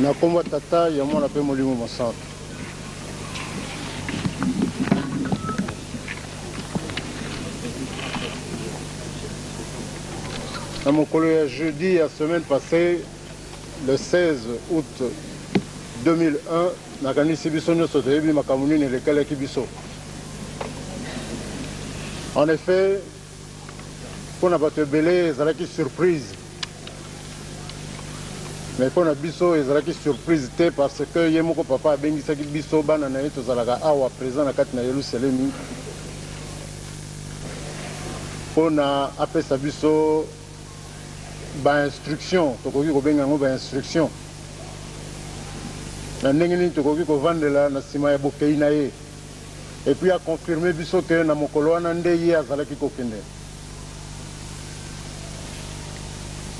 Na nkombo ya Tata, ya Mwana mpe Molimo Mosantu. Na mokolo ya jeudi ya semaine passée, le 16 août 2001, nakanisi biso nyonso toyebi makambo nini elekelaki biso. En effet, mpo na bato ebele ezalaki surprise, mais mpo na biso ezalaki surprise te, parce que ye moko papa abengisaki biso bana na ye tozalaka awa présent na kati na Yelusalemi mpo na apesa biso ba instruction, tokoki kobenga yango ba instruction na ndenge nini tokoki kovandela na nsima ya bokei na ye. Et puis a confirmer biso que na mokolo wana nde ye azalaki kokende.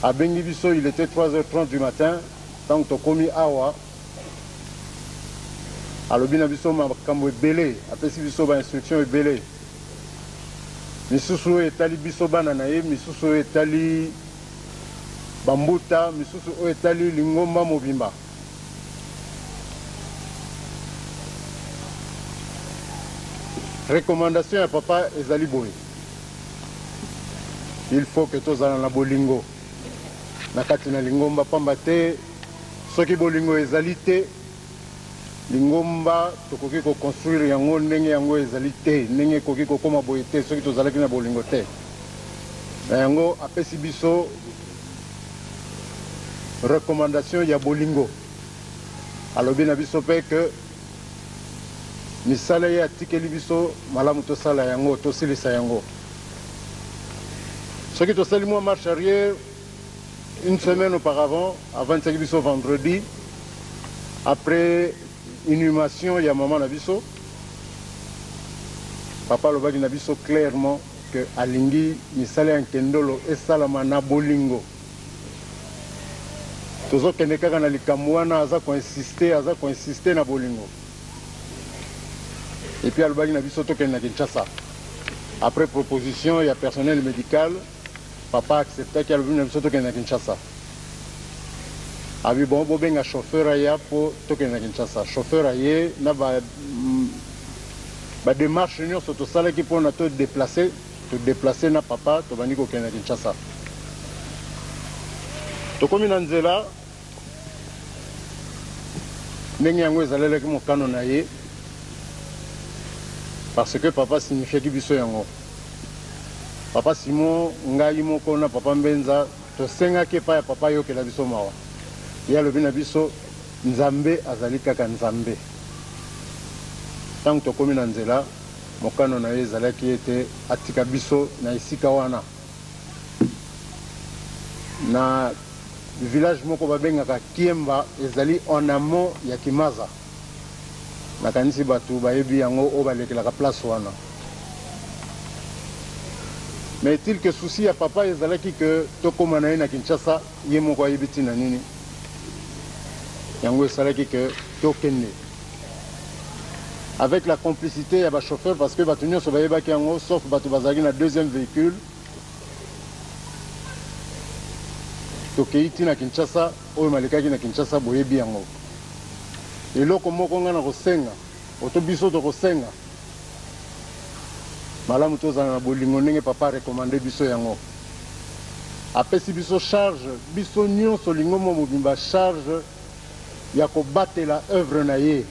Abengi biso, il était 3h30 du matin, tango tokomi awa, alobi na biso makambo ebele, apesi biso ba instructions ebele. Misusu oyo etali biso bana na ye, misusu oyo etali bambuta, misusu oyo etali lingomba mobimba. Recommandation ya papa ezali boye, il faut que tozala na bolingo na kati na lingomba, pamba te soki bolingo ezali te, lingomba tokoki ko construire yango ndenge yango ezali te, ndenge ekoki kokoma boye te soki tozalaki na bolingo te. Na yango apesi biso recommandation ya bolingo. Alobi na biso pe que misala ye atikeli biso malamu tosala yango, tosilisa yango. Soki tosali mwa marche arrière, une semaine auparavant, avandisaki biso vendredi après inhumation ya mama na biso, papa alobaki na biso clairement que alingi misala ya nkendolo esalama na bolingo. Tozokende kaka na likambo wana, aza ko insister, aza ko insister na bolingo. Et puis alobaki na biso tokende na Kinshasa. Après proposition ya personnel médical, papa acceptaki, alobi na biso tokende na Kinshasa. Abi bon, bobenga chauffeur aya po tokende na Kinshasa. Chauffeur aye na ba ba démarche nyonso tosalaki mpona to déplacer, to déplacer na papa, tobandi kokende na Kinshasa. Tokomi na nzela, ndenge yango ezalelaki mokano na ye, parce que papa signifiaki biso yango. Papa Simon, ngai moko na papa Mbenza tosengaki epai ya papa ayokela biso mawa. Ye alobi na biso, Nzambe azali kaka Nzambe. Ntango tokomi na nzela, mokano na ye ezalaki ete atika biso na esika wana, na village moko babengaka Kiemba, ezali en amont ya Kimaza. Nakanisi bato bayebi yango oyo balekelaka place wana. Mais est-il que souci ya papa ezalaki que tokoma na ye na Kinshasa, ye moko ayebi ntina nini yango esalaki que tokende avec la complicité ya ba chauffeur, parce que bato nyonso bayebaki yango sauf bato bazalaki na deuxième véhicule. Tokei ti na Kinshasa, oyo malekaki na Kinshasa boyebi yango. Eloko moko nga na kosenga, oto biso tokosenga, malamu tozala na bolingo ndenge papa recommande biso yango. Apesi biso charge, biso nyonso lingomba mobimba charge ya kobatela œuvre na ye.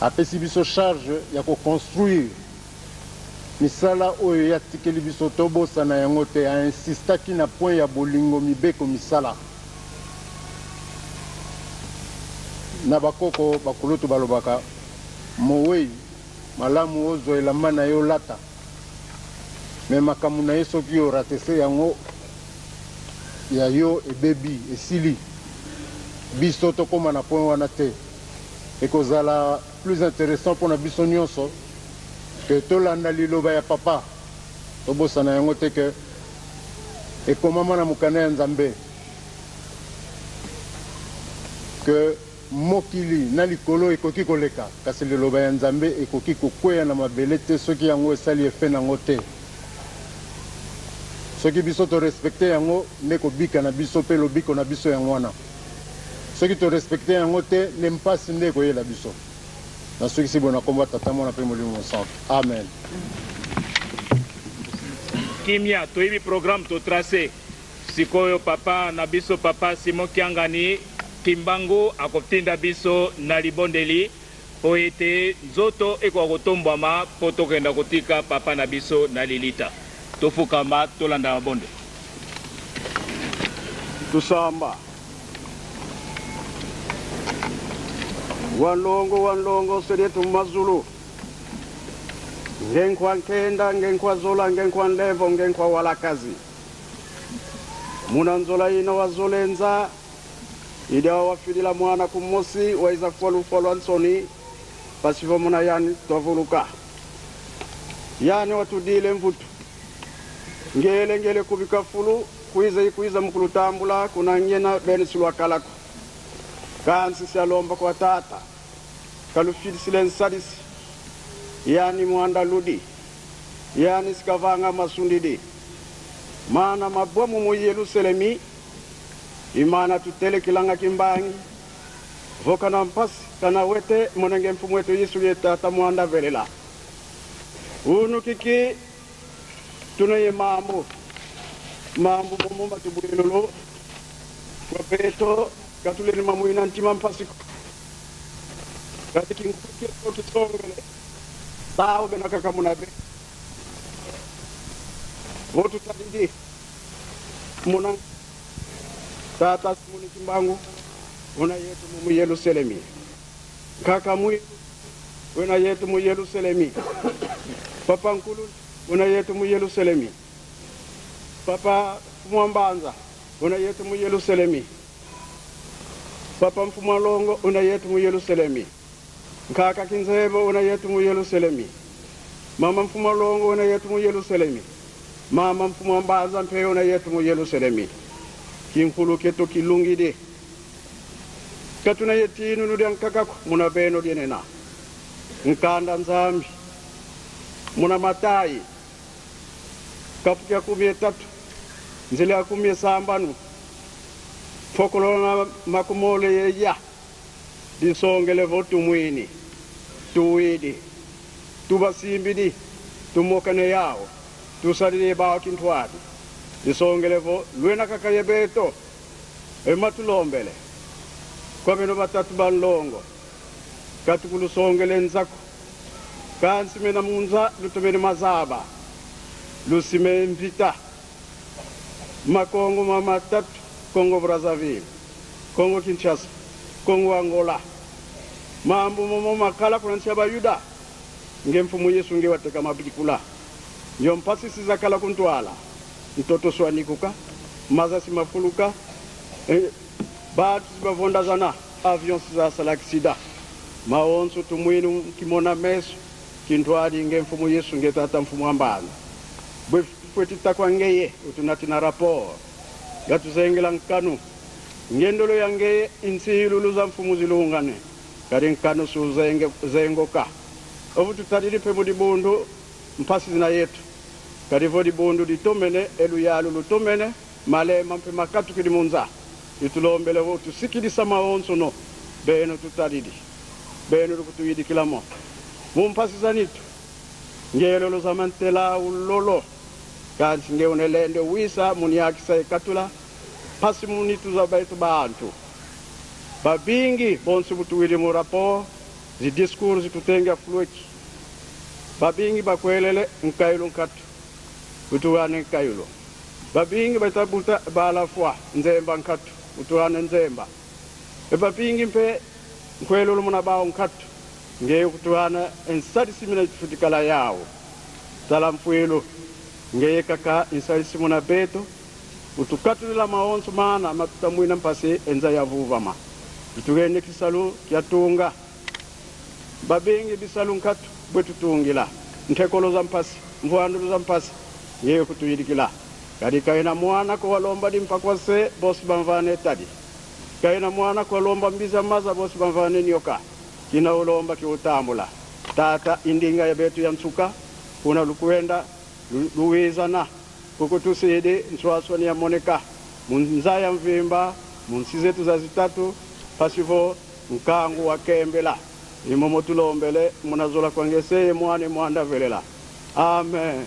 Apesi biso charge ya ko construire misala oyo ye atikeli biso, tobosana yango te. A insistaki na point ya bolingo, mibeko, misala. Na bakoko bakulutu balobaka, mowei malamu ozwa elamba na ye olata, mais makambo na ye soki o ratese yango, ya yo ebebi, esili. Biso tokoma na point wana te. Ekozala plus interessant pona biso nionso que tolanda liloba ya papa. Tobosana yango te que ekomama na mokanda ya Nzambe que mokili na likolo ekoki koleka, kasi liloba ya Nzambe ekoki kokweya na mabele te soki yango esali effet nango te. Soki biso to respecter yango nde kobika na biso pe lobiko na biso yango wana. Soki to respecter yango te nde mpasi nde ekoyela biso. Nasukisi boye na kombo ya Tata, Mwana mpe Molimo Mosantu. Amen. Kimia toyebi programme to trace sikoyo papa na biso papa Simon Kiangani Kimbangu akotinda biso na libondeli mpo ete nzoto ekoka kotombwama mpo tokenda kotika papa na biso na lilita. Tofukama tolanda mabondeli. Tusamba. Wanlongo wanlongo sedetu mazulu ngenkwa nkenda ngenkwa zola ngenkwa nlevo ngenkwa walakazi muna nzola ino wazolenza idawa wafilila mwana kumosi waiza fwa lufwa lwa nsoni pasivo muna yani twavuluka yani watudile mvutu ngele ngele kubika fulu kuiza ikuiza mukulutambula kunangena bene silwakalako kansi sialomba kwa tata kalufilisile nsalisi yani mwanda ludi yani sikavanga masundidi mana mabwamu mu Yerusalemi imana tutelekilanga kimbangi voka na mpasi kana wete monenge mfumu wetu Yesu ye tata mwanda velela unu kiki tunaye mambo mambo momo matubwelolo kwa katuleni mamuina ntima mpasi kati kinkuke kisongele bawo bena kakamunabe votu tadidi muna tata simuni kimbangu una yetu mu Yerusalemi kaka mwi una yetu mu Yerusalemi papa nkulu una yetu mu Yerusalemi papa mwambanza una yetu mu Yerusalemi papa mfumalongo una yetu mu Yerusalemi nkaka kinzebo una yetu mu Yerusalemi mama mfumalongo una yetu mu Yerusalemi mama mfumambanza mpe una yetu mu Yerusalemi kinkulu keto kilungide katuna yetinu nudya nkakako muna beno dyenena nkanda nzambi muna matayi kapu kya 13 nzela ya 15 fokolona makumole yeya disongele votumwini tuwidi tubasimbidi tumokane yawo tusalile bawo kintwadi disongele vo lwena kakayebeto ematulombele kwabeno batatu banlongo katukulusongele nzako kansi mena munza lutumene mazaba lusime mvita makongo mamatatu Kongo Brazzaville Kongo Kinshasa Kongo Angola mambo momo makala kunansia bayuda nge mfumu Yesu nge wateka mabikula njo mpasi sizakala kuntwala ntoto swanikuka maza simafuluka batu sibavondazana avion sizasala aksida maonso tumwinu kimona meso kintwali nge mfumu Yesu nge tata mfumu ambana bwefwetitakwa ngeye utunatina rapport gatuzengela nkanu ngendolo yangeye insilulu za mfumu zilungane kali nkanu suzenge zengoka ovu tutalili pe mudibundu mpasi zina yetu kalivo libundu litomene eluyalu lutomene malema mpe makatu kili munza itulombele vo tusikilisa maonso no beno tutalili beno lukutuyidikilamo mumpasi zanitu ngelolo zamantela ulolo kansi ngeunelende wisa muniakisa ekatula pasi munitu za baitu bantu babingi bonsi butuwili mu rapport zi discours zitutenga flueki babingi bakwelele nkailu nkatu butuwane nkailu babingi batabuta balafwa nzemba nkatu butuwane nzemba babingi mpe nkwelulu muna bawo nkatu ngeyo kutuwana ensalisi mina tufutikala yawo tala mfwelu ngeye kaka ensalisi muna beto utukatulila maonso mana matutamwina mpasi enza yavuvama itugende kisalu kyatunga babingi bisalu nkatu bwetutungila ntekolo za mpasi mvuandulu za mpasi ngeyo kutuyidikila kadi kaina mwana ko walomba dimpakwase bosi bamvane tadi kaina mwana ko walomba mbiza maza bosi bamvane nyoka kina ulomba kiutambula tata indinga ya betu ya nsuka kuna lukwenda luwizana kukutusidi nswaswa ni ya moneka munza ya mvimba munsi zetu za zitatu Pasivo nkangu wa kembela imomo tulombele munazola kwangeseye mwane mwanda velela. Amen.